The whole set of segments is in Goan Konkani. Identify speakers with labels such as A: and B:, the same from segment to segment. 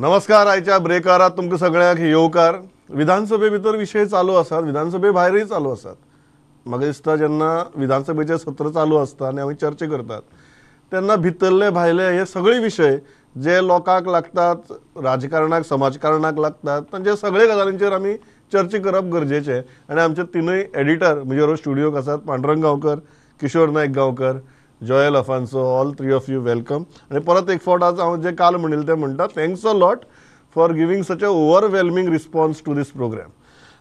A: नमस्कार. आयच्या ब्रेकारात तुमकां सगळ्यांक येवकार. विधानसभे भितर विशय चालू आसात, विधानसभे भायरय चालू आसात. म्हाका दिसता जेन्ना विधानसभेचें सत्र चालू आसता आनी आमी चर्चा करतात तेन्ना भितरले भायले हे सगळे विशय जे लोकांक लागतात, राजकारणाक समाजकारणाक लागतात, तांचे सगळे गजालींचेर आमी चर्चा करप गरजेचें. आनी आमचे तिनूय एडिटर म्हजे बरोबर स्टुडियोक आसात, Pandurang Gaonkar, Kishor Naik Gaonkar, Joel Afonso. All three of you welcome. आनी परत एक फावट आज हांव जें काल म्हणिल्लें तें म्हणटा, thanks a lot for giving such a overwhelming response to this programme.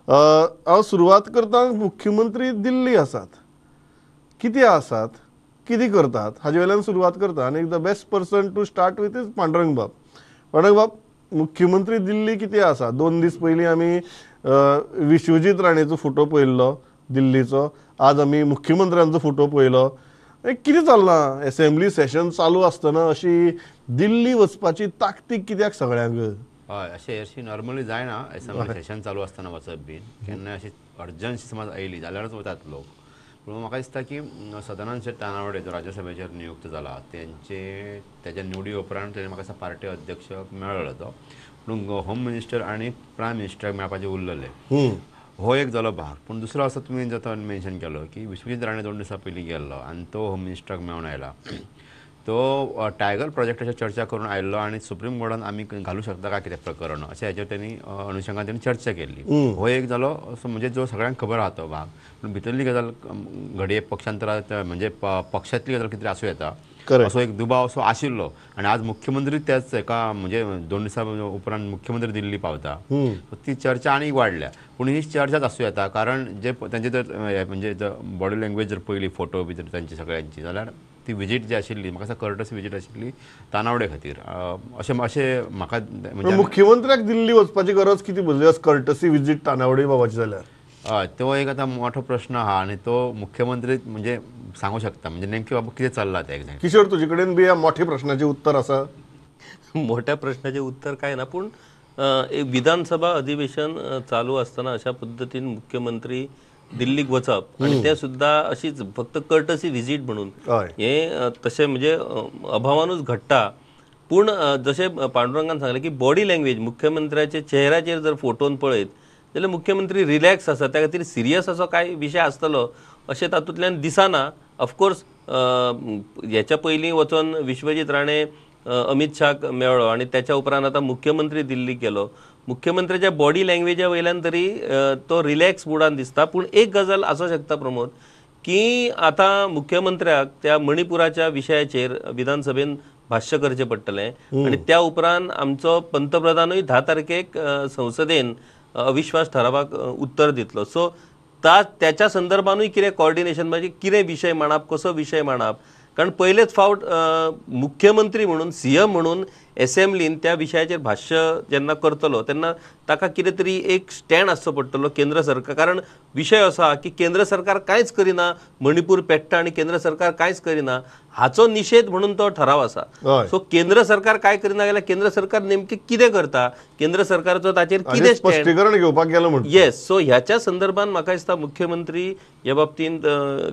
A: हांव सुरवात करता, मुख्यमंत्री दिल्ली आसात, कितें आसात, कितें करतात हाजे वयल्यान सुरवात करता. आनी the best person to start with is Pandurang बाब. पांडुरंग बाब, मुख्यमंत्री दिल्ली कितें आसा? 2 दीस पयलीं आमी विश्वजीत राणेचो फोटो पळयल्लो दिल्लीचो, आज आमी मुख्यमंत्र्यांचो फोटो पळयलो. कितें चल्लां? एसेंब्ली सेशन चालू आसतना अशी दिल्ली वचपाची ताकतीक कित्याक सगळ्यांक?
B: हय, अशें हरशीं नॉर्मली जायना एसेंब्ली सेशन चालू आसतना वचप बीन, केन्नाय अशी अर्जंट समज आयली जाल्यारच वतात लोक. पूण म्हाका दिसता की सदानंद शेट तानावडे जो राज्यसभेचेर नियुक्त जाला तेंचे तेज्या निवडी उपरांत तेणे म्हाका दिसता पार्टी अध्यक्ष मेळ्ळो तो, पूण होम मिनिस्टर आनी प्रायम मिनिस्टराक मेळपाचें उरलेलें. हो एक जालो भाग. पूण दुसरो आसा, तुमी जो मेन्शन केलो की विश्वजीत राणे 2 दिसां पयलीं गेल्लो आनी तो होम मिनिस्टराक मेळून आयला. तो टायगर प्रोजेक्टाचेर चर्चा करून आयिल्लो आनी सुप्रीम कोर्टान आमी घालूं शकता काय कितें प्रकरण अशें हेचेर तेणी अनुशंगान तेणी चर्चा केल्ली. हो एक जालो म्हणजे जो सगळ्यांक खबर आहा तो भाग. पूण भितरली गजाल घडये पक्षांतरा म्हणजे पक्षांतली गजाल कितें आसूं येता असो एक दुबाव असो आशिल्लो. आनी आज मुख्यमंत्री त्याच एका म्हणजे 2 दिसां उपरांत मुख्यमंत्री दिल्ली पावता, ती चर्चा आनीक वाडल्या. पूण ही चर्चाच आसूं येता, कारण जे तांचे जर म्हणजे बॉडी लँग्वेज जर पयली फोटो बी जर तांची सगळ्यांची जाल्यार ती विजीट जी आशिल्ली म्हाका दिसता कर्टसी विजीट आशिल्ली तानावडे खातीर अशें अशें म्हाका. म्हणजे
A: मुख्यमंत्र्याक दिल्ली वचपाची गरज कितें पडली कर्टसी विजीट तानावडे बाबाची जाल्यार?
B: हय, तो एक आतां मोठो प्रश्न आहा आनी तो मुख्यमंत्री म्हणजे सांगू शकता म्हणजे नेमकें बाबा कितें चल्लां तें एक्झॅक्ट.
A: किशोर, तुजे कडेन बी ह्या मोठ्या प्रश्नाचें उत्तर आसा?
C: मोठ्या प्रश्नाचें उत्तर काय ना, पूण एक विधानसभा अधिवेशन चालू आसतना अशा पद्दतीन मुख्यमंत्री दिल्लीक वचप आनी तें सुद्दां अशीच फक्त कर्टसी विजीट म्हणून हें तशें म्हणजे अभावानूच घडटा. पूण जशें पांडुरंगान सांगलें की बॉडी लँग्वेज मुख्यमंत्र्याच्या चेहऱ्याचेर जर फोटोन पळयत जाल्यार मुख्यमंत्री रिलॅक्स आसा, त्या खातीर सिरियस असो कांय विशय आसतलो अशें तातूंतल्यान दिसना. ऑफकोर्स हेच्या पयलीं वचोन विश्वजीत राणे अमीत शाहक मेळ्ळो आनी त्याच्या उपरांत आतां मुख्यमंत्री दिल्लीक गेलो. मुख्यमंत्र्याच्या बॉडी लँग्वेजा वयल्यान तरी तो रिलॅक्स मुडान दिसता. पूण एक गजाल आसूं शकता प्रमोद, की आतां मुख्यमंत्र्याक त्या मणिपुराच्या विशयाचेर विधानसभेन भाश्य करचें पडटलें आनी त्या उपरांत आमचो पंतप्रधानूय 10 तारखेक संसदेन अविश्वास ठरावाक उत्तर दितलो. सो त्याच्या संदर्भानूय कितें कॉर्डिनेशन म्हणजे कितें विशय मांडप, कसो विशय मांडप, कारण पयलेच फावट मुख्यमंत्री म्हणून सीएम म्हणून एसेंब्लीन त्या विशयाचेर भाश्य जेन्ना करतलो तेन्ना ताका कितें तरी एक स्टँड आसचो पडटलो केंद्र सरकार. कारण विशय असो आहा की केंद्र सरकार कांयच करिना, मणिपूर पेट्टा आनी केंद्र सरकार कांयच करिना हाचो निशेध म्हणून तो ठराव आसा. सो केंद्र सरकार काय करिना जाल्यार केंद्र सरकार नेमकें कितें करता, केंद्र सरकारचो ताचेर कितें
A: स्पश्टीकरण घेवपाक गेलो म्हणून.
C: येस, सो ह्याच्या संदर्भात म्हाका दिसता मुख्यमंत्री ह्या बाबतींत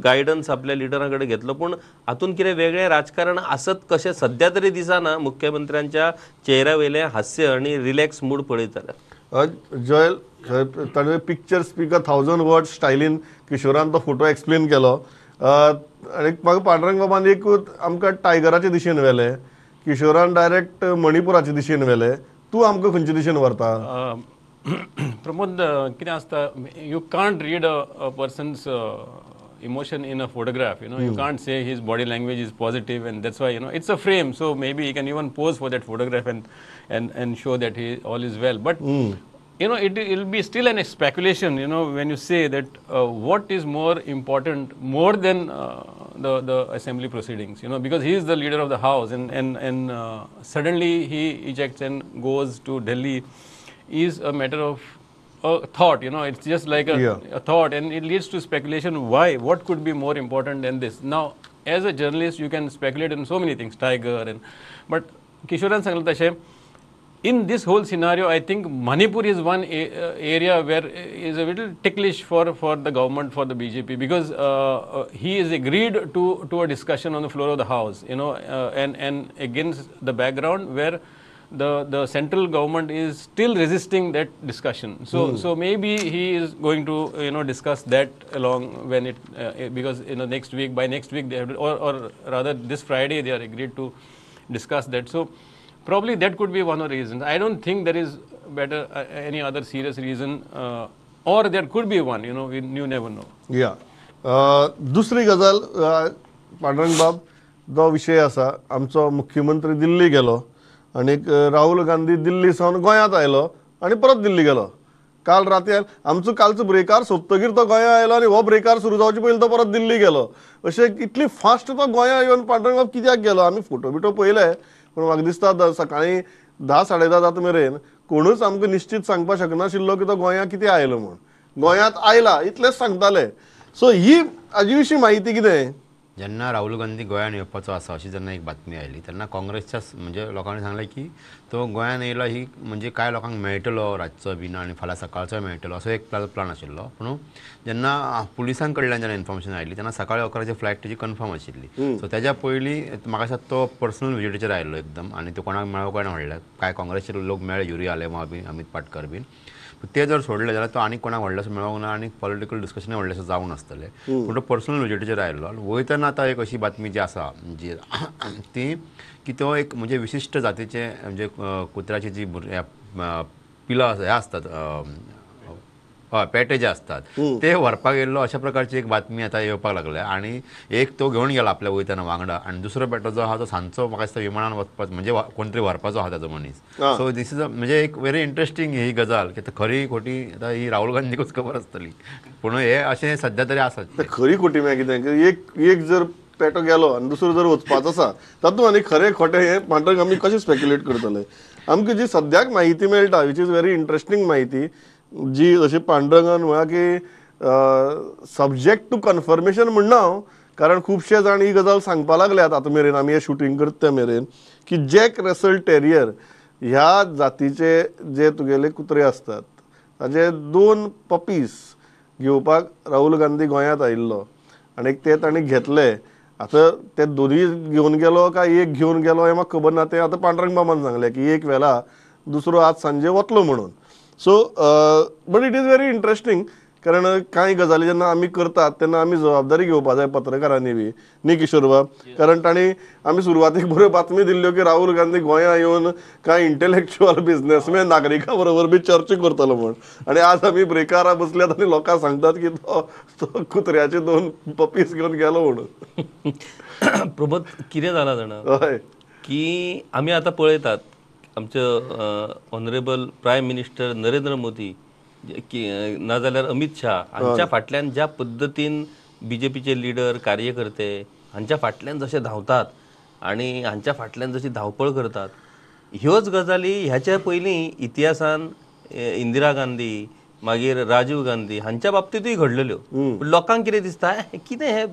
C: गायडन्स आपल्या लिडरां कडेन घेतलो. पूण हातूंत कितें वेगळें राजकारण आसत कशें सद्या तरी दिसना मुख्यमंत्र्यांच्या चेहऱ्या वयलें हास्य आनी रिलॅक्स मूड पळयत जाल्यार.
A: जॉयल, ताणें पिक्चर स्पीक अ 1000 वर्ड स्टायलीन किशोरान तो फोटो एक्सप्लेन केलो. आनी म्हाका पांडुरंग बाबान एक आमकां टायगराचे दिशेन व्हेलें, किशोरान डायरेक्ट मणिपुराचे दिशेन व्हेलें, तूं आमकां खंयचे दिशेन व्हरता?
D: प्रमोद, कितें आसता, you can't read a person's emotion in a photograph, you know. You can't say his body language is positive and that's why, you know, it's a frame, so maybe he can even pose for that photograph and show that he all is well. But you know, it will be still an speculation, you know, when you say that what is more important more than the assembly proceedings, you know, because he is the leader of the house and suddenly he ejects and goes to Delhi is a matter of a thought, you know, it's just like a thought, and it leads to speculation. Why? What could be more important than this? Now, as a journalist, you can speculate on so many things, tiger, and but Kishoran सांगलें तशें, in this whole scenario, I think Manipur is one area where is a little ticklish for the government, for the BJP, because he is agreed to a discussion on the floor of the house, you know, and against the background where the central government is still resisting that discussion. So so maybe he is going to, you know, discuss that along when it because, you know, next week, by next week they have to, or rather this Friday they are agreed to discuss that. So probably that could be one of the reasons. I don't think there is better any other serious reason, or there could be one, you know, you never know.
A: Yeah. दुसरी गजाल पांडुरंग बाब, जो विशय आसा, आमचो मुख्यमंत्री दिल्ली गेलो आनी राहुल गांधी दिल्ली सावन गोंयांत आयलो आनी परत दिल्ली गेलो. काल राती आमचो कालचो ब्रेकार सोंपतगीर तो गोंया आयलो आनी हो ब्रेकार सुरू जावचे पयलीं तो परत दिल्ली गेलो. अशें इतली फास्ट तो गोंया येवन पांडुरंग बाब कित्याक गेलो? आमी फोटो बिटो पळयले, पूण म्हाका दिसता सकाळीं 10 साडे 10 जाता मेरेन कोणूच आमकां निश्चीत सांगपाक शकनाशिल्लो की तो गोंया कितें आयलो म्हूण. गोंयांत आयला इतलेंच सांगताले. सो ही हाजी विशीं म्हायती कितें?
B: जेन्ना राहुल गांधी गोंयान येवपाचो आसा अशी जेन्ना एक बातमी आयली तेन्ना काँग्रेसच्या म्हणजे लोकांनी सांगलें की तो गोंयान येयलो ही म्हणजे कांय लोकांक मेळटलो रातचो बीन आनी फाल्यां सकाळचो मेळटलो असो एक प्लान आशिल्लो. पूण जेन्ना पुलिसां कडल्यान जेन्ना इन्फॉर्मेशन आयली तेन्ना सकाळी 11 फ्लायट तेजी कन्फर्म आशिल्ली. सो तेज्या पयलीं म्हाका दिसता तो पर्सनल विजिटीचेर आयिल्लो एकदम आनी तो कोणाक मेळ्ळो काय ना म्हणल्यार कांय काँग्रेसचे लोक मेळ्ळे, युरी आलेमाव बीन, अमित पाटकर बीन. ते जर सोडले जाल्यार तो आनी कोणाक व्हडलेंसो मेळोंक ना आनी पॉलिटिकल डिस्कशन व्हडलेंसो जावंक नासतलें. पूण तो पर्सनल विजिटीचेर आयिल्लो. वयतना आतां एक अशी बातमी जी आसा जी ती की तो एक म्हणजे विशिश्ट जातीचे म्हणजे कुत्र्याची जी पिलां हे आसतात, हय पेटे जे आसतात ते व्हरपाक येयल्लो अशा प्रकारची एक बातमी आतां येवपाक लागल्या. आनी एक तो घेवन गेला आपल्या वयतना वांगडा आनी दुसरो पेटो जो आहा तो सांजचो म्हाका दिसता विमानान वचपाक म्हणजे कोण तरी व्हरपाचो आहा ताजो मनीस. सो these is म्हणजे एक व्हेरी इंट्रस्टींग ही गजाल की खरी खोटी आतां ही राहुल गांधीकूच खबर आसतली, पूण हे अशें सद्या तरी आसा.
A: खरी खोटी मागीर कितें, एक जर पेटो गेलो आनी दुसरो जर वचपाचो आसा तातूंत आनी खरें खोटें हें पांडुरंग आमी कशें स्पेक्युलेट करतले? आमकां जी सद्याक म्हायती मेळटा which is very interesting म्हायती जी अशी पांडुरंगान म्हळ्यार की सब्जेक्ट टू कन्फर्मेशन म्हणना हांव, कारण खुबशे जाण ही गजाल सांगपाक लागल्यात आतां मेरेन आमी हें शुटींग करता त्या मेरेन की जॅक रसल टेरियर ह्या जातीचे जे तुगेले कुत्रे आसतात ताजे 2 पपीस घेवपाक राहुल गांधी गोंयांत आयिल्लो आनी ते तांणी घेतले. आतां ते दोनूय घेवन गेलो काय एक घेवन गेलो हें म्हाका खबर ना. तें आतां पांडुरंग बाबान सांगलें की एक व्हेला दुसरो आज सांजे वतलो म्हणून. So but it is very interesting, कारण कांय गजाली जेन्ना आमी करतात तेन्ना आमी जबाबदारी घेवपा जाय पत्रकारांनी बी न्ही किशोर बाब? कारण तांणी आमी सुरवातीक बऱ्यो बातमी दिल्ल्यो की राहुल गांधी गोंया येवन कांय इंटेलेक्च्युअल बिजनेसमॅन नागरिकां बरोबर बी चर्चा करतलो म्हूण, आनी आज आमी ब्रेकारा बसल्यात आनी लोकांक सांगतात की तो कुत्र्याचे 2 पपीस घेवन गेलो म्हणून.
C: प्रमोद, कितें जालां जाणा?
A: हय,
C: की आमी आतां पळयतात आमचे honourable prime minister Narendra Modi नाजाल्यार अमित शाह हांच्या फाटल्यान ज्या पद्दतीन बीजेपीचे लिडर कार्यकर्ते हांच्या फाटल्यान जशे धांवतात आनी हांच्या फाटल्यान जशी धांवपळ करतात, ह्योच गजाली ह्याच्या पयलीं इतिहासान इंदिरा गांधी मागीर राजीव गांधी हांच्या बाबतींतूय घडलेल्यो. लोकांक कितें दिसता कितें हे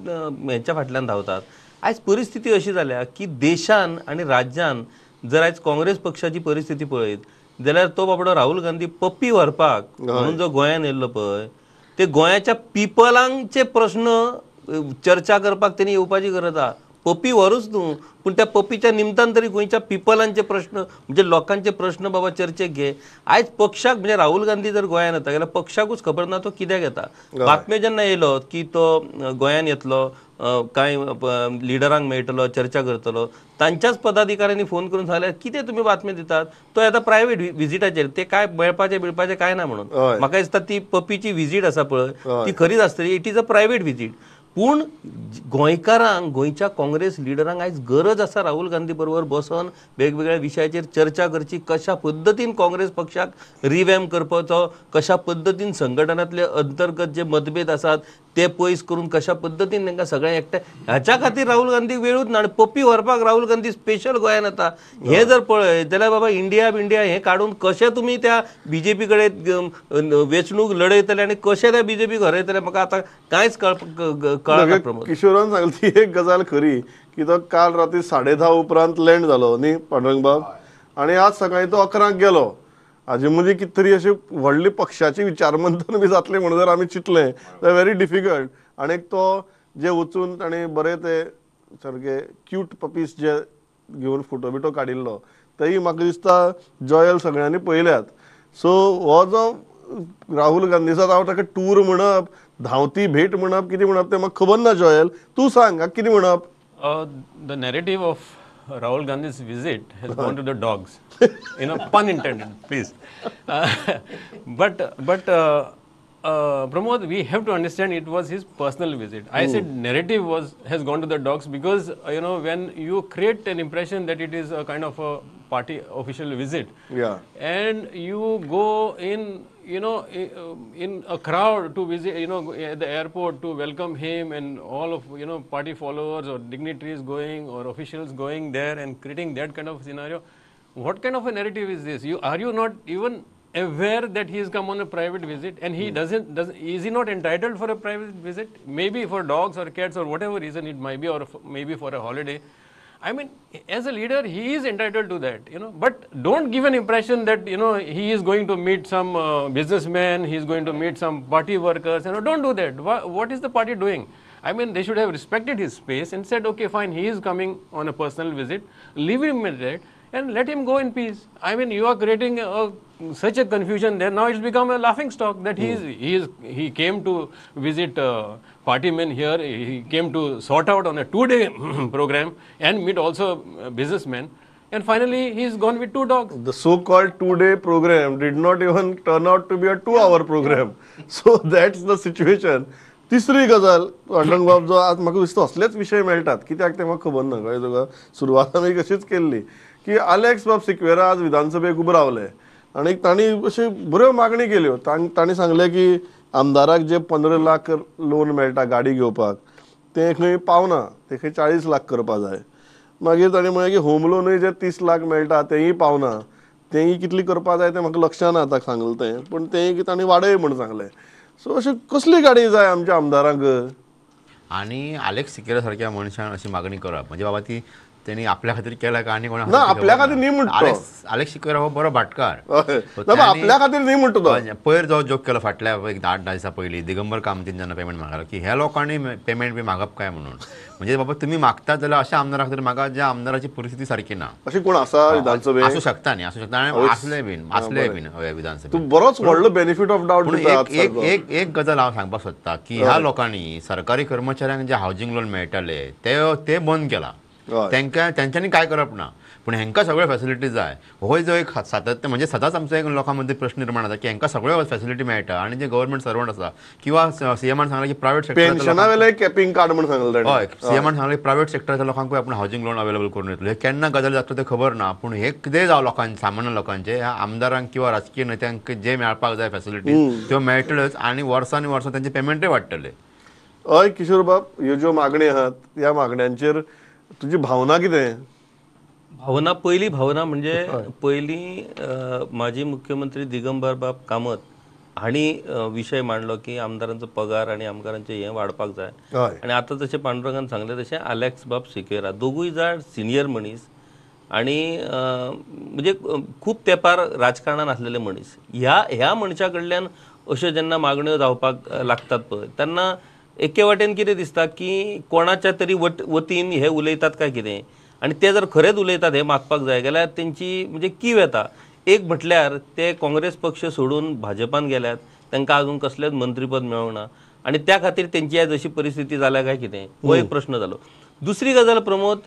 C: हेंच्या फाटल्यान धांवतात. आयज परिस्थिती अशी जाल्या की देशान आनी राज्यान जर आयज काँग्रेस पक्षाची परिस्थिती पळयत जाल्यार तो बाबडो राहुल गांधी पप्पी व्हरपाक म्हणून जो गोंयान येयल्लो पळय ते गोंयाच्या पिपलांचे प्रश्न चर्चा करपाक तेणी येवपाची गरज आहा. पप्पी व्हरूच न्हू, पूण त्या पप्पीच्या निमतान तरी गोंयच्या पिपलांचे प्रश्न म्हणजे लोकांचे प्रश्न बाबा चर्चेक घे. आयज पक्षाक म्हणजे राहुल गांधी जर गोंयान येता जाल्यार पक्षाकूच खबर ना तो कित्याक येता. बातम्यो जेन्ना येयलो की तो गोंयान येतलो, कांय लिडरांक मेळटलो, चर्चा करतलो, तांच्याच पदाधिकाऱ्यांनी फोन करून सांगल्यार कितें तुमी बातमी दितात, तो येता प्रायवेट विजिटाचेर, ते काय मेळपाचें बिळपाचें काय ना म्हणून. म्हाका दिसता ती पप्पीची विजीट आसा पळय ती खरीच आसतली, it is a private visit. पूण गोंयकारांक, गोंयच्या काँग्रेस लिडरांक आयज गरज आसा राहुल गांधी बरोबर बसोन वेगवेगळ्या विशयाचेर चर्चा करची, कशा पद्दतीन काँग्रेस पक्षाक रिवॅम्प करपाचो, कशा पद्दतीन संघटनांतले अंतर्गत जे मतभेद आसात ते पयस करून कशा पद्दतीन तांकां सगळें एकठांय, हाच्या खातीर राहुल गांधी वेळूच ना. आनी पप्पी व्हरपाक राहुल गांधी स्पेशल गोंयान येता हें जर पळयत जाल्यार बाबा इंडिया बिंडिया हें काडून कशें तुमी त्या बीजेपी कडेन वेंचणूक लढयतले आनी कशें त्या बीजेपीक हरयतले म्हाका आतां कांयच कळना. प्रमोद,
A: किशोरान सांगली ती एक गजाल खरी की तो काल राती 10:30 उपरांत लँड जालो न्ही पांडुरंग बाब, आनी आज सकाळीं तो 11 गेलो. हाजे मदीं कितें तरी अशी व्हडली पक्षाची विचारमंथन बी जातलें म्हणून जर आमी चिंतलें जाल्यार व्हेरी डिफिकल्ट. आनी तो जे वचून ताणें बरे ते सारके क्यूट पपीस जे घेवन फोटो बिटो काडिल्लो तेय म्हाका दिसता जॉयल सगळ्यांनी पळयल्यात. सो हो जो राहुल गांधीचो हांव ताका टूर म्हणप, धांवती भेट म्हणप, कितें म्हणप तें म्हाका खबर ना. जॉयल तूं सांग कितें म्हणप?
D: The narrative of Rahul Gandhi's visit has gone to the dogs, you know, pun intended, please. But Pramod, we have to understand it was his personal visit. I said narrative has gone to the dogs because, you know, when you create an impression that it is a kind of a party official visit,
A: yeah,
D: and you go in, you know, in a crowd to visit, you know, at the airport to welcome him, and all of, you know, party followers or dignitaries going or officials going there and creating that kind of scenario. What kind of a narrative is this? Are you not even aware that he has come on a private visit, and he doesn't is he not entitled for a private visit? Maybe for dogs or cats or whatever reason it might be, or maybe for a holiday. I mean, as a leader, he is entitled to that, you know, but don't give an impression that, you know, he is going to meet some businessman, he is going to meet some party workers, you know, don't do that. What is the party doing? I mean, they should have respected his space and said, okay, fine, he is coming on a personal visit, leave him at that and let him go in peace. I mean, you are creating such a confusion there. Now it's become a laughing stock that he came to visit party men here. He came to sort out on a 2-day program and meet also businessmen. And finally, he's gone with 2 dogs.
A: The so-called 2-day program did not even turn out to be a 2-hour program. So that's the situation. तिसरी गजाल पांडुरंग बाब जो आज म्हाका दिसता असलेच विशय मेळटात, कित्याक तें म्हाका खबर ना. कळ्ळें तुका? सुरवात आमी कशीच केल्ली की आलेक्स बाब सिक्वेरा आज विधानसभेक उबो रावले आनी तांणी अशी बऱ्यो मागणी केल्यो. तांणी सांगलें की आमदाराक जे 15 लाख लोन मेळटा गाडी घेवपाक तें खंय पावना, तें खंय 40 लाख करपा जाय. मागीर तांणी म्हळें की होम लोनूय जे 30 लाख मेळटा तेंय पावना, तेंय कितली करपा जाय तें म्हाका लक्षान आतां सांगलें तें, पूण तेंय तांणी वाडय म्हूण सांगलें. सो अशी कसली गाडी जाय आमच्या आमदारांक?
B: आनी आलेक्स सिक्वेरा सारक्या मनशान अशी मागणी करप म्हणजे बाबा ती तेणी आपल्या खातीर केला काय आनी कोणा
A: ना, आपल्या खातीर न्ही म्हणटा.
B: आलेक्स सिक्वेरा हो बरो भाटकार,
A: आपल्या खातीर न्ही म्हणटा तो.
B: पयर जो जोक केलो फाटल्या एक 8-10 दिसां पयलीं दिगंबर कामतीन जेन्ना पेमेंट मागलो की ह्या लोकांनी पेमेंट बी मागप काय म्हणून, म्हणजे बाबा तुमी मागता जाल्यार अशा आमदारा खातीर मागा ज्या आमदाराची परिस्थिती सारकी ना.
A: अशी कोण आसा विधानसभेत?
B: आसूं शकता न्ही, आसूं शकता आनी आसले बीन, आसले बीन विधानसभेत.
A: तूं बरोच व्हडलो बेनिफीट ऑफ डावट.
B: एक एक एक गजाल हांव सांगपाक सोदता की ह्या लोकांनी सरकारी कर्मचाऱ्यांक जे हावजींग लोन मेळटाले ते बंद केला. तांकां तेंच्यांनी काय करप ना, पूण हेंकां सगळ्यो फॅसिलिटी जाय. हो जो एक सातत्य म्हणजे सदांच आमचो एक लोकां मदीं प्रश्न निर्माण जाता की हेंकां सगळ्यो फॅसिलिटी मेळटा आनी जे गव्हर्मेंट सर्वंट आसा किंवा सीएमान सांगलां की प्रायवेट सेक्टर
A: पेन्शना वेलें कॅपिंग कार्ड म्हूण सांगलें.
B: हय, सीएमान सांगलें प्रायवेट सेक्टराच्या लोकांकूय आपूण हावजींग लोन अवेलेबल करून दितलो. हे केन्ना गजाल जातलो तें खबर ना, पूण हे कितेंय जावं लोकांचे, सामान्य लोकांचे, ह्या आमदारांक किंवा राजकीय नेत्यांक जे मेळपाक जाय फॅसिलिटी त्यो मेळटल्योच आनी वर्सान वर्सां तेंचे पेमेंटय वाडटले.
A: हय किशोर बाब, ह्यो ज्यो मागण्यो आहात ह्या मागण्यांचेर तुजी भावना कितें?
C: भावना, पयली भावना म्हणजे पयली माजी मुख्यमंत्री दिगंबर बाब कामत हांणी विशय मांडलो की आमदारांचो पगार आनी आमदारांचें हें वाडपाक जाय. आनी आतां जशें पांडुरंगान सांगलें तशें आलेक्स बाब सिक्वेरा दोगूय जाण सिनियर मनीस आनी म्हणजे खूब तेंपार राजकारणान आसलेले मनीस. ह्या मनशा कडल्यान अश्यो जेन्ना मागण्यो जावपाक लागतात पळय तेन्ना एके वाटेन कितें दिसता की कोणाच्या तरी वतीन हे उलयतात काय कितें, आनी ते जर खरेंच उलयतात हे मागपाक जाय जाल्यार तेंची म्हणजे कीव येता. एक म्हटल्यार ते काँग्रेस पक्ष सोडून भाजपान गेल्यात, तांकां अजून कसलेंच मंत्रीपद मेळूंक ना आनी त्या खातीर तेंची आयज अशी परिस्थिती जाल्या काय कितें, हो एक प्रश्न जालो. दुसरी गजाल प्रमोद,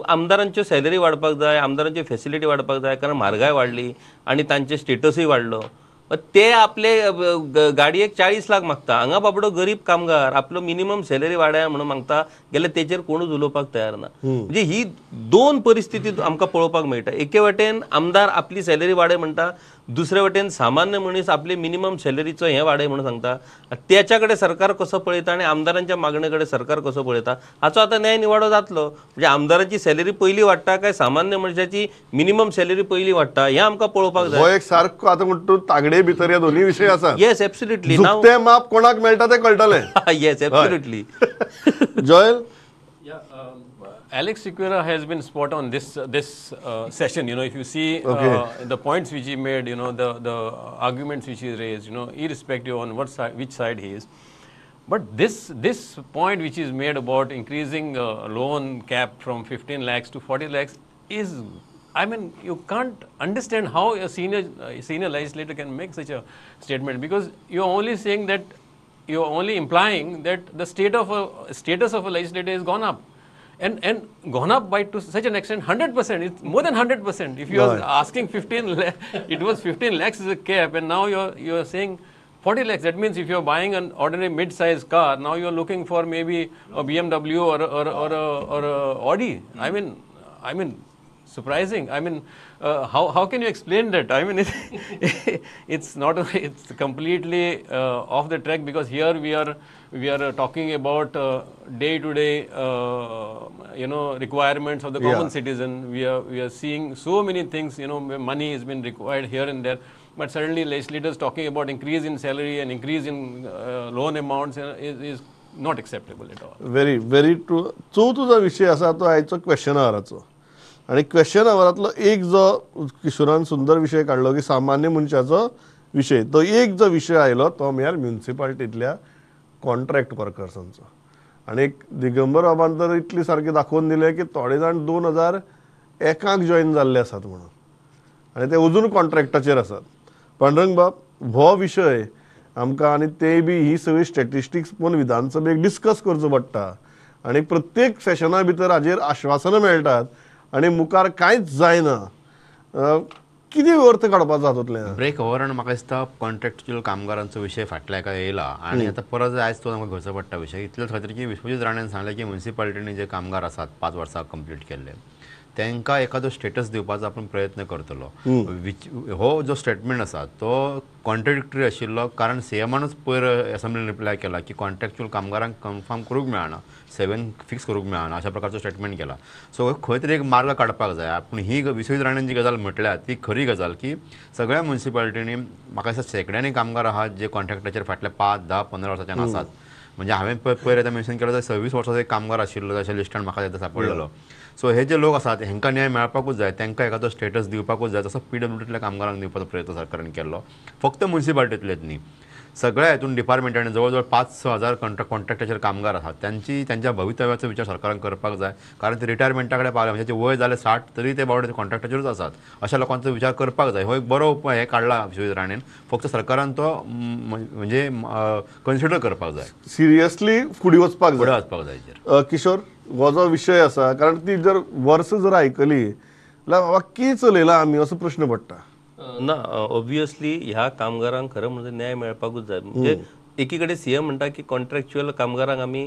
C: आमदारांच्यो सॅलरी वाडपाक जाय, आमदारांच्यो फॅसिलिटी वाडपाक जाय, कारण म्हारगाय वाडली आनी तांचे स्टेटसूय वाडलो. ते आपले गाडयेक 40 लाख मागता, हांगा बाबडो गरीब कामगार आपलो मिनिमम सॅलरी वाडय म्हणून मागता गेल्यार तेचेर कोणूच उलोवपाक तयार ना. म्हणजे ही दोन परिस्थिती आमकां पळोवपाक मेळटा. एके वाटेन आमदार आपली सॅलरी वाडय म्हणटा, दुसरे वाटेन सामान्य मनीस आपली मिनिमम सॅलरीचो हें वाडय म्हणून सांगता. त्याच्या कडेन सरकार कसो पळयता आनी आमदारांच्या मागणे कडेन सरकार कसो पळयता हाचो आतां न्याय निवाडो जातलो. म्हणजे आमदारांची सॅलरी पयली वाडटा काय सामान्य मनशाची मिनिमम सॅलरी पयली वाडटा हें आमकां पळोवपाक जाय.
A: हो एक सारको आतां म्हणटा तागडे भितर ह्या दोनूय विशय आसा.
C: Yes, absolutely.
A: ते माप कोणाक मेळटा तें कळटलें.
C: Yes, absolutely.
A: Joel?
D: Alex Sequeira has been spot on this session. You know, if you see the points which he made, you know, the arguments which he raised, you know, irrespective on what side, which side he is. But this point which is made about increasing loan cap from 15 lakhs to 40 lakhs is I mean, you can't understand how a senior legislator can make such a statement, because you are only saying that, you are only implying that the status of a legislator is gone up. And gone up by to such an extent, 100%, it's more than 100%. If you are asking 15 lakh, it was 15 lakhs is a cap, and now you are saying 40 lakhs. That means if you are buying an ordinary mid-sized car, now you are looking for maybe a BMW or a Audi. I mean, surprising. I mean, how can you explain that? I mean, it's it's completely off the track, because here we are talking about day-to-day requirements of the common citizen. We are seeing so many things, money has been required here and there, but suddenly legislators talking about increase in salary and increase in loan amounts is not acceptable at all.
A: Very, very true. चवथो विषय आसा तो आयचो क्वेश्चन आवराचो, आनी क्वेश्चन आवरांतलो एक जो किशोरान सुंदर विशय काडलो की सामान्य मनशाचो विशय, तो एक जो विशय आयलो तो म्हळ्यार म्युनिसिपालिटींतल्या कॉन्ट्रॅक्ट वर्कर्सांचो. आनी दिगंबर बाबान तर इतली सारकें दाखोवन दिलें की थोडे जाण 2001 जॉयन जाल्ले आसात म्हणून, आनी ते अजून कॉन्ट्रॅक्टाचेर आसात. पांडुरंग बाब, हो विशय आमकां आनी ते बी ही सगळी स्टॅटिस्टिक्स पळोवन विधानसभेक डिस्कस करचो पडटा, आनी प्रत्येक सेशना भितर हाजेर आश्वासनां मेळटात आनी मुखार कांयच जायना. कितें अर्थ काडपाचो हातूंतल्यान?
B: ब्रेक ओवरान म्हाका दिसता कॉन्ट्रॅक्च्युअल कामगारांचो विशय फाटल्या एका येयला आनी आतां परत आयज तो आमकां घेवचो पडटा विशय. इतलेच खातीर की विश्वजीत राणेन सांगलें की म्युनिसिपालिटीनी जे कामगार आसात 5 वर्सां कंप्लीट केल्ले तांकां एखादो स्टेटस दिवपाचो आपण प्रयत्न करतलो. हो जो स्टेटमेंट आसा तो कॉन्ट्रडिक्टरी आशिल्लो, कारण सीएमानूच पयर असेंब्लीन रिप्लाय केला की कॉन्ट्रॅक्च्युअल कामगारांक कन्फर्म करूंक मेळना, 7 फिक्स करूंक मेळना अशा प्रकारचो स्टेटमेंट केला. सो खंय तरी एक मार्ग काडपाक जाय. पूण ही विश्वजीत राणेन जी गजाल म्हटल्या ती खरी गजाल की सगळ्या म्युनिसिपालिटींनी म्हाका दिसता शेंकड्यांनी कामगार आहात जे कॉन्ट्रॅक्टाचेर फाटल्या 5, 10, 15 वर्सांच्यान आसात. म्हणजे हांवें पयर आतां मेन्शन केलो 26 वर्सांचो एक कामगार आशिल्लो अशें लिस्टान म्हाका एकदां सापडलेलो. सो हे जे लोक आसात हेंकां न्याय मेळपाकूच जाय, तांकां एखादो स्टेटस दिवपाकूच जाय, तसो पीडब्ल्यूडींतल्या कामगारांक दिवपाचो प्रयत्न सरकारान केल्लो. फक्त म्युनिसिपालिटींतलेच न्ही, सगळ्या हितून डिपार्टमेंटांनी जवळ जवळ 5-6 हजार कॉन्ट्रॅक्टाचेर कामगार आसात, त्यांच्या भवितव्याचो विचार सरकारान करपाक जाय. कारण ते रिटायरमेंटा कडेन पावले, म्हणजे वय जालें 60 तरी ते बावडे कॉन्ट्रॅक्टाचेरूच आसात. अशा लोकांचो विचार करपाक जाय. हो एक बरो उपाय हे काडला विश्वजीत राणेन, फक्त सरकारान तो म्हणजे कन्सिडर करपाक जाय,
A: सिरियसली फुडें वचपाक जाय,
B: फुडें वचपाक जाय.
A: किशोर, हो जो विशय आसा, कारण ती जर वर्स जर आयकली जाल्यार बाबा कितें चलयला आमी असो प्रश्न पडटा.
C: ना, ऑब्वियसली ह्या कामगारांक खरें म्हणजे न्याय मेळपाकूच जाय. म्हणजे एकीकडे सीएम म्हणटा की कॉन्ट्रॅक्च्युअल कामगारांक आमी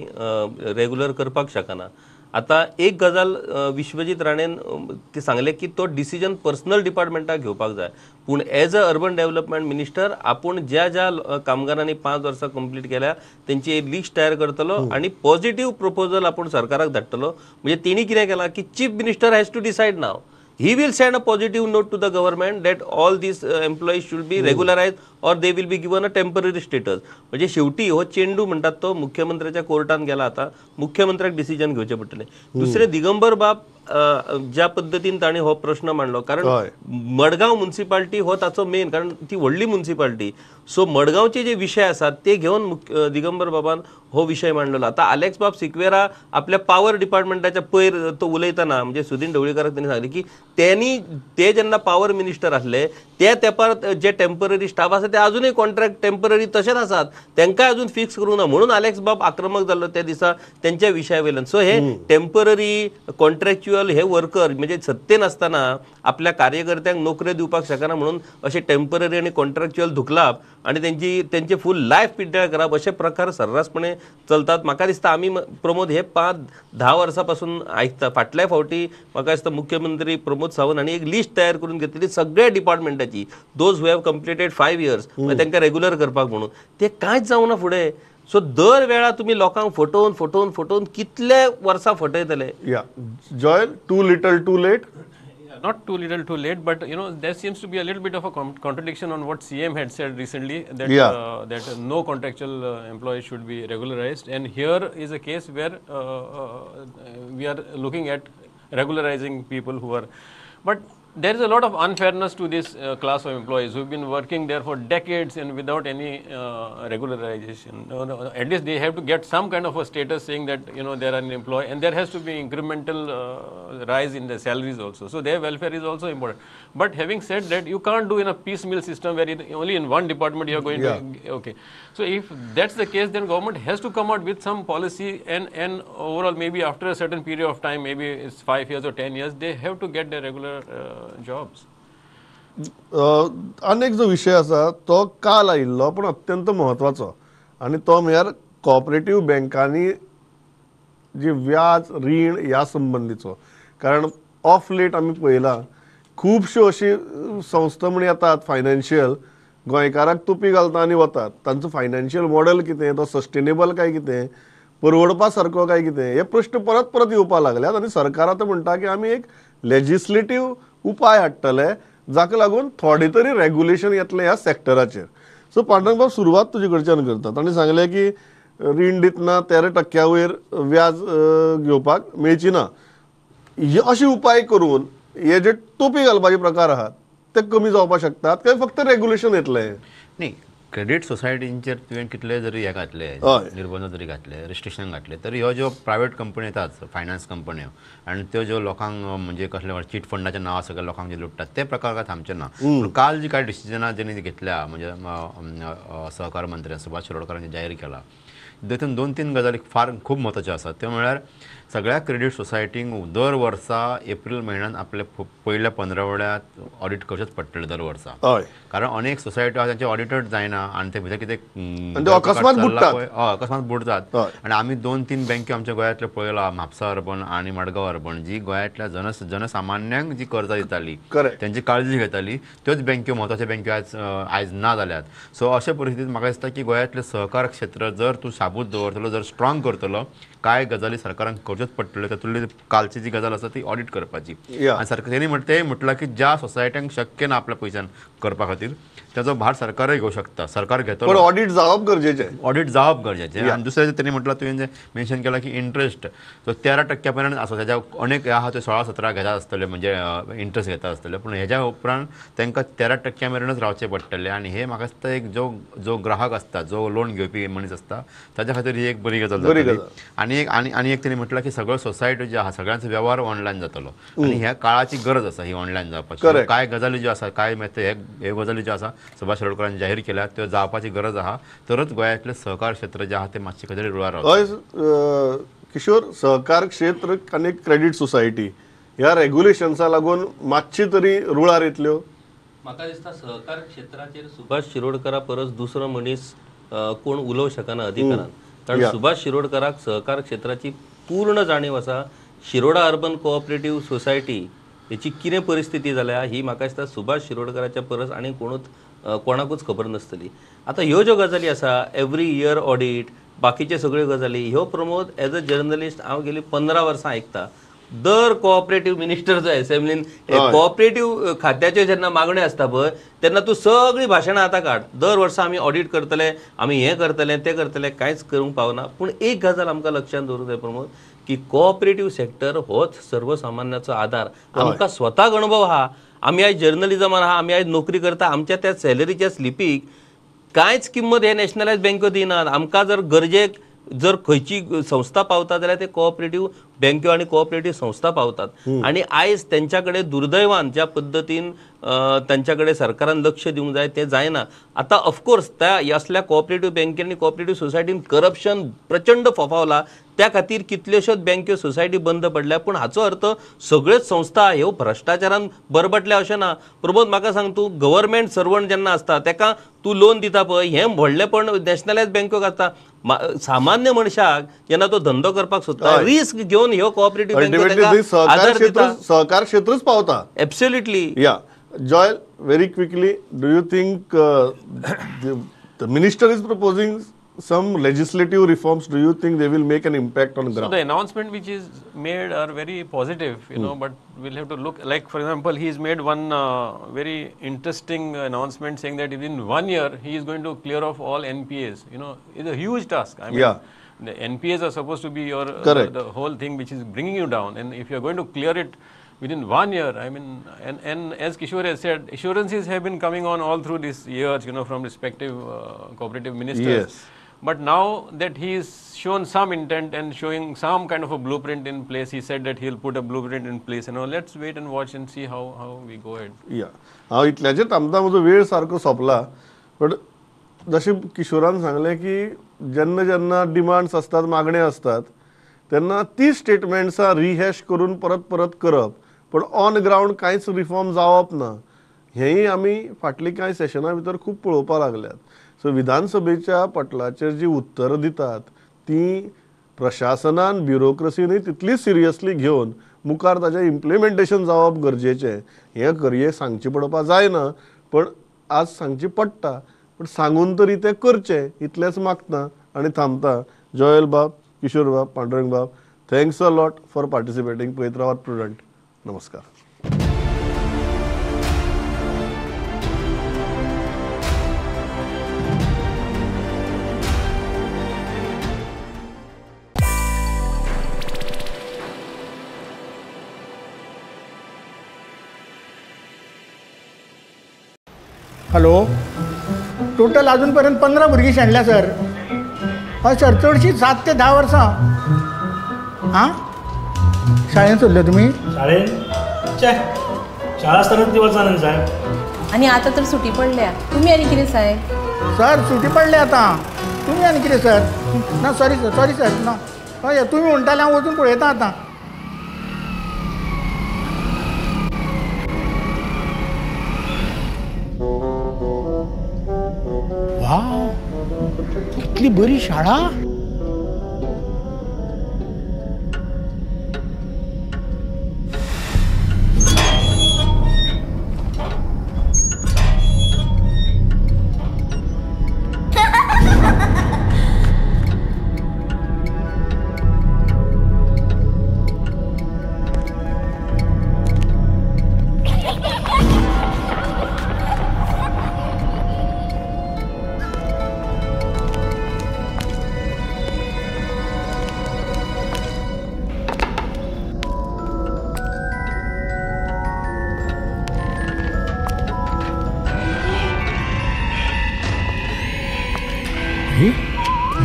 C: रेगुलर करपाक शकना. आतां एक गजाल विश्वजीत राणेन ते सांगलें की तो डिसिजन पर्सनल डिपार्टमेंटाक घेवपाक जाय, पूण as a urban development minister आपूण ज्या ज्या कामगारांनी 5 वर्सां कंप्लीट केल्या तेंची एक लिस्ट तयार करतलो आनी पॉझिटिव्ह प्रपोजल आपूण सरकाराक धाडटलो. म्हणजे तेणी कितें केलां की chief minister has to decide now. He will send a positive note to the government that all these employees should be regularized or they will be given a temporary status. म्हणजे शेवटी हो चेंडू म्हणटात तो मुख्यमंत्र्याच्या कोर्टान गेला. आता मुख्यमंत्र्याक डिसिजन घेवचें पडटलें. दुसरें, दिगंबर बाब ज्या पद्दतीन तांणी हो प्रश्न मांडलो, कारण मडगांव म्युनिसिपालिटी हो ताचो मेन, कारण ती व्हडली म्युनिसिपालिटी, सो मडगांवचे जे विशय आसात ते घेवन दिगंबर बाबान हो विशय मांडलेलो. आतां आलेक्स बाब सिक्वेरा आपल्या पावर डिपार्टमेंटाच्या पयर तो उलयतना म्हणजे सुदीन ढवळीकाराक त्यांनी सांगलें की त्यांनी ते जेन्ना पावर मिनिस्टर आसले त्या तेंपार जे टेम्पररी स्टाफ आसा ते अजूनय कॉन्ट्रॅक्ट टेम्पररी तशेंच आसात, तांकां अजून फिक्स करूंक ना, म्हणून आलेक्स बाब आक्रमक जाल्लो त्या दिसा तेंच्या विशया वयल्यान. सो हे टेम्पररी कॉन्ट्रॅक्च्युअल हे वर्कर म्हणजे सत्तेन आसतना आपल्या कार्यकर्त्यांक नोकऱ्यो दिवपाक शकना म्हणून अशे टेम्पररी आनी कॉन्ट्रॅक्च्युअल धुकलप आनी तेंचे फूल लायफ पिड्ड्यार करप अशे प्रकार सर्रासपणे चलतात. म्हाका दिसता आमी प्रमोद हे 5-10 वर्सां पासून आयकता. फाटल्या फावटी म्हाका दिसता मुख्यमंत्री प्रमोद सावंत हांणी एक लिस्ट तयार करून घेतलेली सगळ्या डिपार्टमेंटाची, those who have completed 5 years तांकां रेगुलर करपाक म्हणून. ते कांयच जावना फुडें. सो दर वेळा तुमी लोकांक फटोवन फटोवन फटोवन कितले वर्सां फटयतले.
A: Joel, too little too late.
D: Not too little too late, but you know, there seems to be a little bit of a contradiction on what CM had said recently, that that no contractual employee should be regularized, and here is a case where we are looking at regularizing people who are, but There is a lot of unfairness to this class of employees who have been working there for decades and without any regularization. No, no, at least they have to get some kind of a status saying that, you know, they are an employee, and there has to be incremental rise in the salaries also. So their welfare is also important. But having said that, you can't do in a piecemeal system where only in one department you are going to, okay. So if that's the case, then government has to come out with some policy and overall maybe after a certain period of time, maybe it's 5 years or 10 years, they have to get their regular jobs.
A: अनेक जो विषय आसा तो काल आयिल्लो पूण अत्यंत म्हत्वाचो आनी तो म्हळ्यार कॉपरेटीव बँकांनी जे व्याज रीण ह्या संबंदीचो, कारण ऑफ लेट आमी पळयलां खुबश्यो अशी संस्था म्हण येतात फायनान्शियल गोंयकाराक तुपी घालता आनी वतात, तांचो फायनान्शियल मॉडल कितें, तो सस्टेनेबल काय कितें, परवडपा सारको काय कितें, हे प्रश्न परत परत येवपाक लागल्यात आनी सरकार आतां म्हणटा की आमी एक लेजिस्लेटीव उपाय हाडटले जाका लागून थोडे तरी रेगुलेशन येतलें ह्या सॅक्टराचेर. सो पांडुरंग बाब, सुरवात तुजे कडच्यान करता. ताणें सांगलें की रीण दितना 13% वयर व्याज घेवपाक मेळची ना, हे अशे उपाय करून हे जे टोपी घालपाचे प्रकार आहात ते कमी जावपाक शकतात काय फक्त रेगुलेशन येतलें?
B: न्ही, क्रेडीट सोसायटींचेर तुवें कितले जरी हे घातले, निर्बंध जरी घातले, रिस्ट्रिक्शन घातले, तरी ह्यो ज्यो प्रायवेट कंपनी येतात फायनान्स कंपन्यो आनी त्यो ज्यो लोकांक म्हणजे कसले चीट फंडाच्या नांवा सगळ्या लोकांक जे लुट्टात ते प्रकार काय थांबचे ना. पूण काल जी कांय डिसिजनां जेणी घेतल्या म्हणजे सहकार मंत्री सुभाष शिरोडकरांनी जाहीर केला तेतून 2-3 गजाली फार खूब म्हत्वाच्यो आसात. त्यो म्हळ्यार सगळ्या क्रेडीट सोसायटींक दर वर्सा एप्रील म्हयन्यान आपले पयल्या 15वड्यात ऑडिट करचेच पडटलें दर वर्सा, कारण अनेक सोसायटी आसा तांचे ऑडिटर जायना आनी ते भितर कितें
A: अकस्मात
B: बुडटात. आनी आमी 2-3 बँक्यो आमच्या गोंयांतल्यो पळयला, म्हापसा अर्बन आनी मडगांव अर्बन, जी गोंयांतल्या जनसामान्यांक जी कर्जां दिताली तेंची काळजी घेताली त्योच बँक्यो म्हत्वाच्यो बँक्यो आयज ना जाल्यात. सो अशे परिस्थितींत म्हाका दिसता की गोंयांतलें सहकार क्षेत्र जर तूं साबूत दवरतलो, जर स्ट्रॉंग करतलो, कांय गजाली सरकारान करच्योच पडटल्यो. तातूंतली कालची जी गजाल आसा ती ऑडिट करपाची आनी सरकार तेणी तें म्हटलां की ज्या सोसायट्यांक शक्य ना आपल्या पयशान करपा खातीर ताचो भार सरकारय घेवंक शकता, सरकार घेतलो,
A: पण ऑडिट जावप गरजेचें,
B: ऑडिट जावप गरजेचें. आनी दुसरें तेणी म्हटलां तुवें जें मेन्शन केलां की इंट्रस्ट तो 13% पर्यंत आसा, तेज्या अनेक आहा ते 16-17 घेता आसतले, म्हणजे इंट्रस्ट घेता आसतले, पूण हेज्या उपरांत तांकां 13% मेरेनच रावचें पडटलें. आनी हे म्हाका दिसता एक जो जो ग्राहक आसता, जो लोन घेवपी मनीस आसता ताच्या खातीर ही एक बरी गजाल जातली. आनी आनी एक तेणी म्हटलां की सगळ्यो सोसायटी ज्यो आहा सगळ्यांचो वेव्हार ऑनलायन जातलो आनी ह्या काळाची गरज आसा ही ऑनलायन जावपाची. कांय गजाली ज्यो आसा, कांय ह्यो गजाली ज्यो आसा सुभाष शिरोडकरांनी जाहीर केल्या त्यो जावपाची गरज आहा, तरच गोंयांतलें सहकार क्षेत्र जें आहा तें मातशें खंय तरी रुळार रावता.
A: किशोर, सहकार क्षेत्र आनी क्रेडीट सोसायटी ह्या रेग्युलेशन्सा लागून मातशी तरी रुळार येतल्यो?
C: म्हाका दिसता सहकार क्षेत्राचेर सुभाष शिरोडकरा परस दुसरो मनीस कोण उलोवंक शकना अधिकारान, कारण सुभाष शिरोडकराक सहकार क्षेत्राची पूर्ण जाणीव आसा. शिरोडा अर्बन कोऑपरेटीव सोसायटी हेची कितें परिस्थिती जाल्या ही म्हाका दिसता सुभाष शिरोडकराच्या परस आनी कोणूच कोणाकूच खबर नासतली. आतां ह्यो ज्यो गजाली आसा, एवरी इयर ऑडिट, बाकीच्यो सगळ्यो गजाली ह्यो प्रमोद एज अ जर्नलिस्ट हांव गेली 15 वर्सां आयकता. दर कोऑपरेटीव मिनिस्टर जो एसेंब्लीन कोऑपरेटीव खात्याच्यो जेन्ना मागण्यो आसता पळय तेन्ना तूं सगळीं भाशणां आतां काड, दर वर्सा आमी ऑडिट करतले, आमी हें करतले, तें करतले, कांयच करूंक पावना. पूण एक गजाल आमकां लक्षांत दवरूंक जाय प्रमोद, की कोऑपरेटीव सेक्टर होच सर्वसामान्याचो आदार. आमकां स्वताक अणभव आहा, आमी आयज जर्नलिजमान आहा, आमी आयज नोकरी करता, आमच्या त्या सॅलरीच्या स्लिपीक कांयच किंमत हे नॅशनलायज बँक्यो दिनात. आमकां जर गरजेक जर खंयची संस्था पावता जाल्यार ते कोऑपरेटीव बँक्यो आनी कोऑपरेटीव संस्था पावतात. आनी आयज तेंच्या कडेन दुर्दैवान ज्या पद्दतीन तांच्या कडेन सरकारान लक्ष दिवंक जाय तें जायना. आतां ऑफकोर्स त्या असल्या कोऑपरेटीव बँकेन आनी कोऑपरेटीव सोसायटीन करप्शन प्रचंड फोफावला, त्या खातीर कितल्योश्योच बँक्यो सोसायटी बंद पडल्या. पूण हाचो अर्थ सगळ्योच संस्था ह्यो भ्रश्टाचारान बरबटल्या अशें ना. प्रमोद म्हाका सांग, तूं गव्हर्मेंट सर्वंट जेन्ना आसता तेका तूं लोन दिता पळय, हें व्हडलेपण नॅशनलायज बँक्योक आसता. सामान्य मनशाक जेन्ना तो धंदो करपाक सोदता रिस्क घेवन ह्यो कोऑपरेटीव बँक्यो आदार दिता,
A: सहकार क्षेत्रच पावता.
C: Absolutely.
A: Yeah Joel, very quickly, do you think the minister is proposing some legislative reforms? Do you think they will make an impact on ground?
D: So the announcement which is made are very positive, you know, but we'll have to look. Like for example, he has made one very interesting announcement saying that within 1 year he is going to clear off all NPAs. You know, it's a huge task. I mean, the NPAs are supposed to be your the whole thing which is bringing you down, and if you are going to clear it Within 1 year, I mean, and as Kishore has said, assurances have been coming on all through these years, you know, from respective cooperative ministers.
A: Yes.
D: But now that he is shown some intent and showing some kind of a blueprint in place, he said that he will put a blueprint in place, you know, let's wait and watch and see how we go ahead.
A: Yeah. हांव इतल्याचेर थांबता, म्हजो वेळ सारको सोंपला. बट जशें किशोरान सांगलें की जेन्ना जेन्ना डिमांड्स आसतात, मागण्यो आसतात, तेन्ना ती स्टेटमेंट्सां रिहॅश करून परत परत करप, पण ऑन ग्रावंड कांयच रिफॉर्म जावप ना, हेंय आमी फाटलीं कांय सेशनां भितर खूब पळोवपाक लागल्यात. सो विधानसभेच्या पटलाचेर जी उत्तरां दितात ती प्रशासनान, ब्युरोक्रसीनूय तितलीच सिरियसली घेवन मुखार ताजें इम्प्लिमेंटेशन जावप गरजेचें. हें करये सांगचें पडपा जायना, पण आज सांगचें पडटा, पण सांगून तरी तें करचें इतलेंच मागता आनी थांबता. जोएल बाब, किशोर बाब, पांडुरंग बाब, thanks a lot for participating. पळयत रावात प्रुडंट. नमस्कार.
E: हॅलो, टोटल अजूनपर्यंत 15 भुरगीं शेणल्या सर. हय सर, चडशीं 7 ते 10 वर्सां. आं, शाळेंत सोडल्यो तुमी?
F: शाळेंत? छे, शाळा आसतनाच दिवस जाले साहेब.
G: आनी आतां तर सुटी पडल्या, तुमी आनी कितें साहेब?
E: सर सुटी पडल्या आतां, तुमी आनी कितें सर? ना सॉरी सर, सॉरी सर, ना. हय, तुमी म्हणटाले हांव वचून पळयता आतां. वाव, कितली बरी शाळा.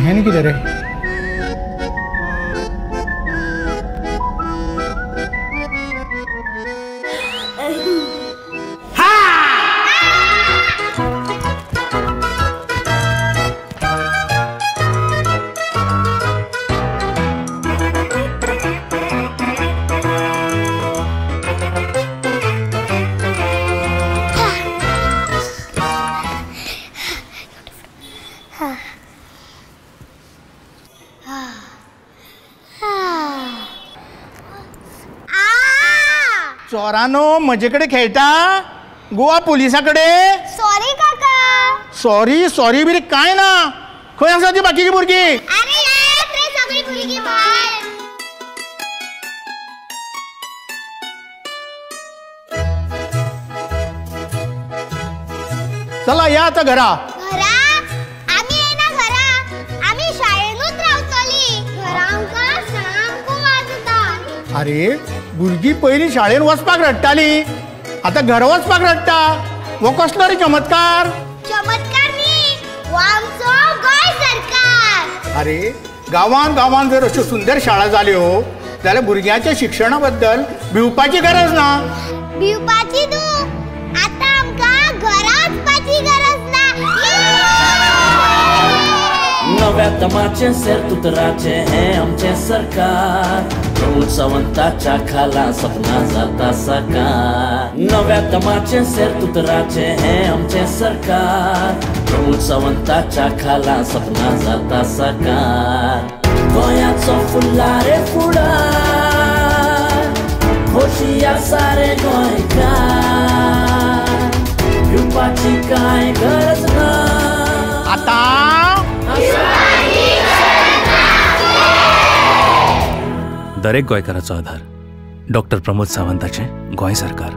E: हें कितें रे? चोरानो म्हजे कडेन खेळटा? गोवा पुलिसा कडेन?
H: सॉरी काका.
E: सॉरी सॉरी बिरी काय ना. खंय आसा ती बाकीची भुरगीं?
H: अरे येत रे सगळी भुरगीं भायर.
E: चला या आतां घरा.
H: घरा? आमी येना घरा, आमी शाळेनूच रावतली. घरा आमकां सामको वाज.
E: अरे भुरगीं पयलीं शाळेन वचपाक रडटाली, आतां घरा वचपाक रडटा. हो कसलो रे चमत्कार?
H: चमत्कार न्ही, हो आमचो गोंय सरकार.
E: अरे गांवान गांवान जर अश्यो सुंदर शाळा जाल्यो जाल्यार भुरग्यांच्या शिक्षणा बद्दल भिवपाची गरज ना.
H: भिवपाची तूं, आतां आमकां घरा वचपाची गरज ना.
I: नव्या दमाचें सेर्तुतराचें हें आमचें सरकार, प्रमोद सावंताच्या खाला सपना जाता साकार. नव्या दमाचें सेर्तुतराचें हें आमचें सरकार, प्रमोद सावंताच्या खाला सपना जाता साकार. गोंयाचो फुडला रे फुडार, खोशी आसा रे गोंयकार, भिवपाची कांय गरज ना
E: आतां.
J: दरेक गोंयकाराचो आधार डॉक्टर प्रमोद सावंताचें गोंय सरकार.